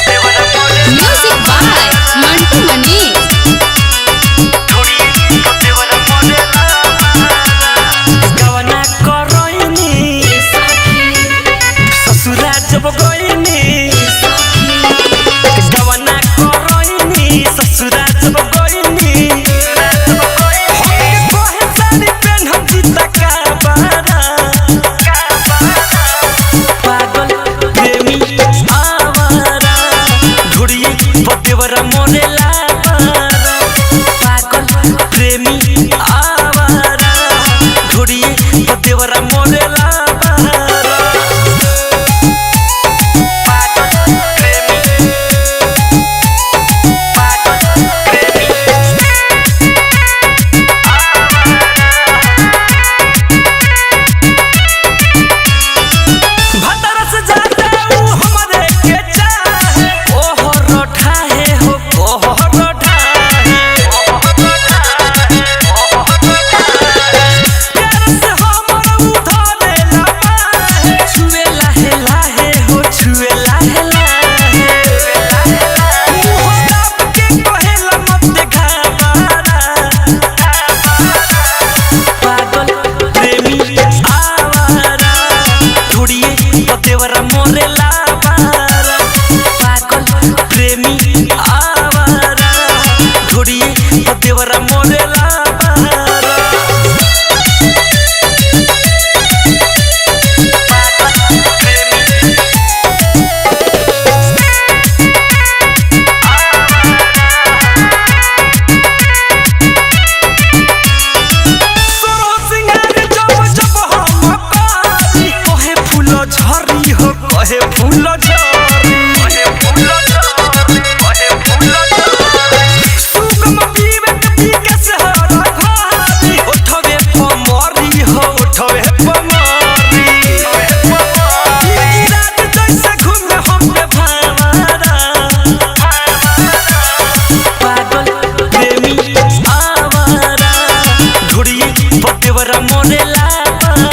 Music by Mantu Manish. गवना करैनी ससुरा जब गइनी गवना करैनी ससुरा जब गइनी हमके कहे साड़ी पेन्ह जीता का बारा पागल प्रेमी आवारा ढुड़िए पतेवरा मोरेला पारा पागल प्रेमी आवारा ढुड़िए पतेवरा मोरेला पारा पागल प्रेमी पागल प्रेमी भतरस जाता ऊ हमरे के चाहे ओहो रोठाहे हो ओहो रोठाहे प्यार से हमर ऊ धरे लपाहे छुए लाहे लाहे हो छुए लाहे लाहे मुँह दाब के कहेला मत घाबरा पागल प्रेमी आवारा ढुड़िए पतेवरा मोरेला पारा पागल प्रेमी आवारा ढुड़िए पतेवरा मोरेला पारा पागल प्रेमी सोरो सिंगार जब जब हम पारी कहे फूल झरी हो कहे फूल झरी कहे फूल झरी कहे फूल झरी सुगम विवेक विकास हर घरी उठवे पमरी हो उठवे पमरी रात जैसे घूमे हम पे भावारा पागल प्रेमी आवारा ढुड़िए पतेवरा मोरेला पारा।